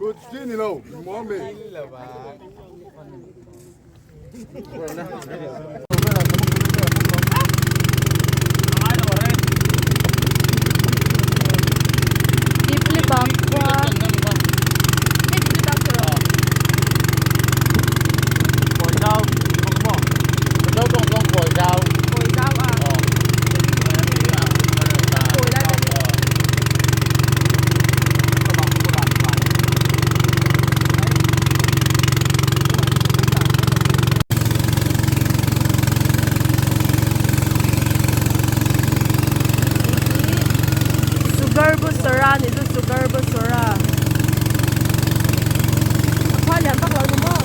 Kut chi ni lo, maw mi. Sugarbusara ni chu Sugarbusara a khua lian vak lo ni maw.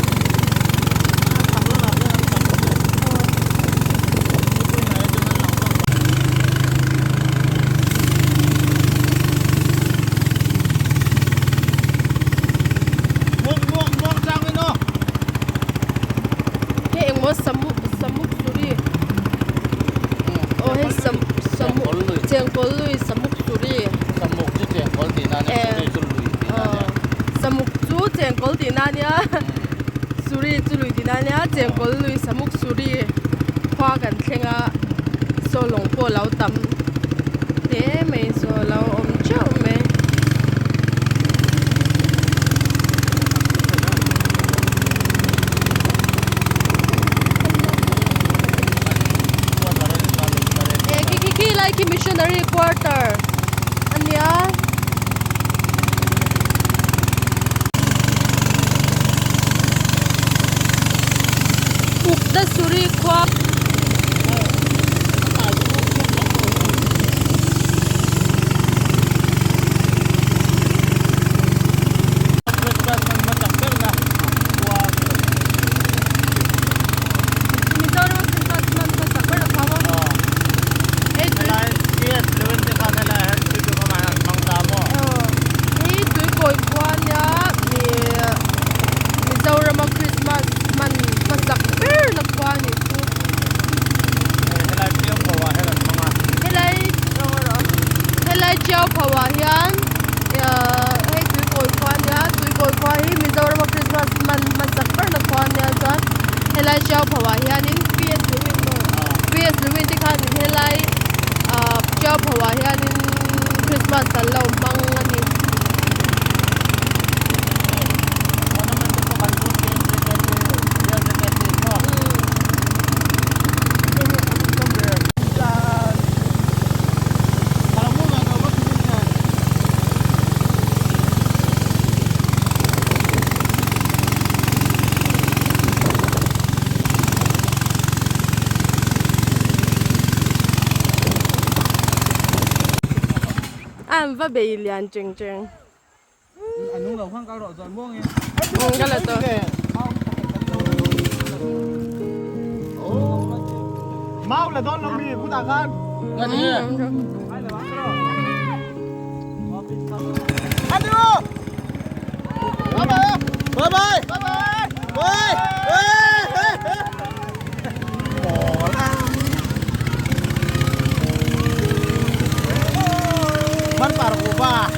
Hei engmaw samuk samuk suri aw hei sam samuk chengkawl lui samuk suri samuk chu chengkawl tihna ania suri chu lui tihna ania samuk chu chengkawl tihna ania suri chu lui tihna ania chengkawl lui samuk suri khua kan thleng a saw lawng pawh a lo tam hle mai saw a lo awm teuh mai. He khi khi khi lai khi missionary quarter a nia. Ukdasuri khua. Mizoram Christmas man hmasa ber a pham a. Hei tui Hei tuikawi khua nia Mizorama Christmas man hmasak ber na khua a nih chu. Helai helai Chiauphau ah hian hei tuikawi khua nia tuikawi khua hi Mizorama Christmas man hmasak ber na khua nia chuan helai Chiauphau ah hianin PS Lewin PS Lewin te khanin helai ah Chiauphau ah hianin Christmas an lo hmang a ni. An va bei lian cheng cheng. Ka la tawh. Mau là đón lòng đi cũng đã gan. Bye bye. Bye bye. Bye. Bye. Man par ba.